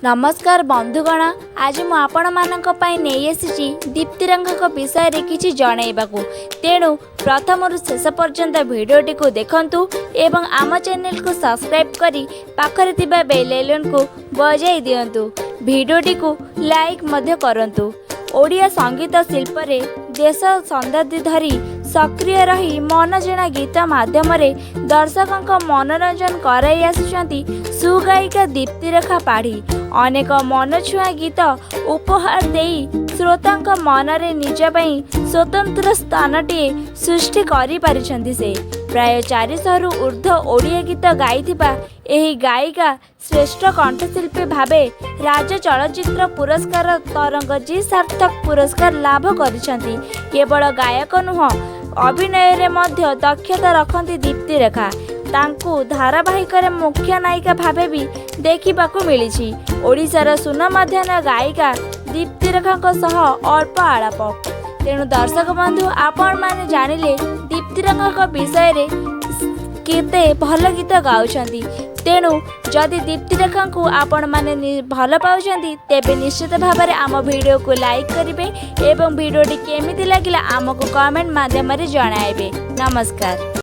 ନମସ୍କାର ବନ୍ଧୁଗଣ, ଆଜି ମୁଁ ଆପଣମାନଙ୍କ ପାଇଁ ନେଇ ଆସିଛି ଦୀପ୍ତିରେଖାଙ୍କ ବିଷୟରେ କିଛି ଜଣାଇବାକୁ। ତେଣୁ ପ୍ରଥମରୁ ଶେଷ ପର୍ଯ୍ୟନ୍ତ ଭିଡ଼ିଓଟିକୁ ଦେଖନ୍ତୁ ଏବଂ ଆମ ଚ୍ୟାନେଲକୁ ସବସ୍କ୍ରାଇବ୍ କରି ପାଖରେ ଥିବା ବେଲ୍ ଆଇକନ୍କୁ ବଜାଇ ଦିଅନ୍ତୁ। ଭିଡ଼ିଓଟିକୁ ଲାଇକ୍ ମଧ୍ୟ କରନ୍ତୁ। ଓଡ଼ିଆ ସଙ୍ଗୀତ ଶିଳ୍ପରେ ଦେଶ ଶତାବ୍ଦୀ ଧରି ସକ୍ରିୟ ରହି ମନଜିଣା ଗୀତ ମାଧ୍ୟମରେ ଦର୍ଶକଙ୍କ ମନୋରଞ୍ଜନ କରାଇ ଆସୁଛନ୍ତି ସୁଗାୟିକା ଦୀପ୍ତିରେଖା ପାଢ଼ୀ। ଅନେକ ମନଛୁଆଁ ଗୀତ ଉପହାର ଦେଇ ଶ୍ରୋତାଙ୍କ ମନରେ ନିଜ ପାଇଁ ସ୍ୱତନ୍ତ୍ର ସ୍ଥାନଟିଏ ସୃଷ୍ଟି କରିପାରିଛନ୍ତି ସେ। ପ୍ରାୟ 400ରୁ ଉର୍ଦ୍ଧ୍ୱ ଓଡ଼ିଆ ଗୀତ ଗାଇଥିବା ଏହି ଗାୟିକା ଶ୍ରେଷ୍ଠ କଣ୍ଠଶିଳ୍ପୀ ଭାବେ ରାଜ୍ୟ ଚଳଚ୍ଚିତ୍ର ପୁରସ୍କାର ତରଙ୍ଗ ଜି ସାର୍ଥକ ପୁରସ୍କାର ଲାଭ କରିଛନ୍ତି। କେବଳ ଗାୟକ ନୁହଁ, ଅଭିନୟରେ ମଧ୍ୟ ଦକ୍ଷତା ରଖନ୍ତି ଦୀପ୍ତିରେଖା। ତାଙ୍କୁ ଧାରାବାହିକରେ ମୁଖ୍ୟ ନାୟିକା ଭାବେ ବି ଦେଖିବାକୁ ମିଳିଛି। ଓଡ଼ିଶାର ସୁନାମଧନ୍ୟ ଗାୟିକା ଦୀପ୍ତିରେଖାଙ୍କ ସହ ଅଳ୍ପ ଆଳାପ। ତେଣୁ ଦର୍ଶକ ବନ୍ଧୁ, ଆପଣମାନେ ଜାଣିଲେ ଦୀପ୍ତିରେଖାଙ୍କ ବିଷୟରେ କେତେ ଭଲ ଗୀତ ଗାଉଛନ୍ତି। ତେଣୁ ଯଦି ଦୀପ୍ତିରେଖାଙ୍କୁ ଆପଣମାନେ ଭଲ ପାଉଛନ୍ତି, ତେବେ ନିଶ୍ଚିତ ଭାବରେ ଆମ ଭିଡ଼ିଓକୁ ଲାଇକ୍ କରିବେ ଏବଂ ଭିଡ଼ିଓଟି କେମିତି ଲାଗିଲା ଆମକୁ କମେଣ୍ଟ ମାଧ୍ୟମରେ ଜଣାଇବେ। ନମସ୍କାର।